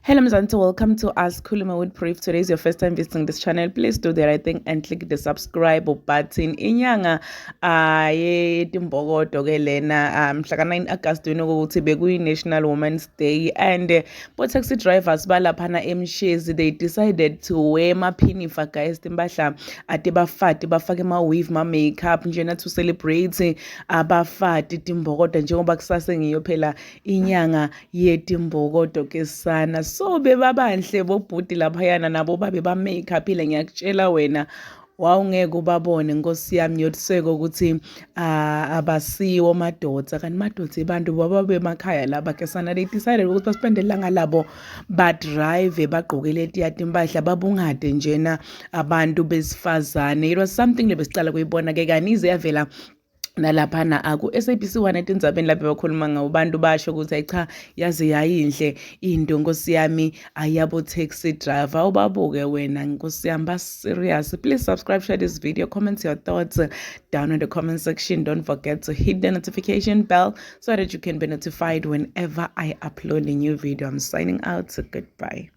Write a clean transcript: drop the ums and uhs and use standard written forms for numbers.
Hello Mzansi, welcome to Asikhulume with Brief. Today is your first time visiting this channel. Please do the right thing and click the subscribe button. Inyanga yetimbokodo ke lena mhla ka 9 August ukuthi bekuyi National Women's Day and bo taxi drivers balaphana eMshezi, they decided to wear maphinifa, guys, timpahla ate bafati, bafake ma weave, ma makeup njena to celebrate abafati, timbokodo, njengoba kusase ngiyo phela inyanga yetimbokodo ke sana. So bebabanhle bobhuti laphayana, nabo babe ba-make-uphile, ngiyakutshela wena, wawungeke ubabone, nkosi yami, yothuseko ukuthi abasiwo madoda, kanti madoda abantu bababe emakhaya laba ke sana. They decided ukuthi baspende ilanga labo, badrive bagqoke letiya timpahla, babungade njena abantu besifazane. It was something lebesicala kuyibona ke, kani ize yavela nalaphana aku-SABC 1 etindzabeni lapho bakhuluma ngawo, bantu basho ukuthi ayi cha, yaze yayinhle into, nkosi yami, ayabo taxi driver, awubabuke wena, nkosi yami, ba-serious. Please subscribe, share this video, comment your thoughts down in the comment section. Don't forget to hit the notification bell so that you can be notified whenever I upload a new video. I'm signing out, so goodbye.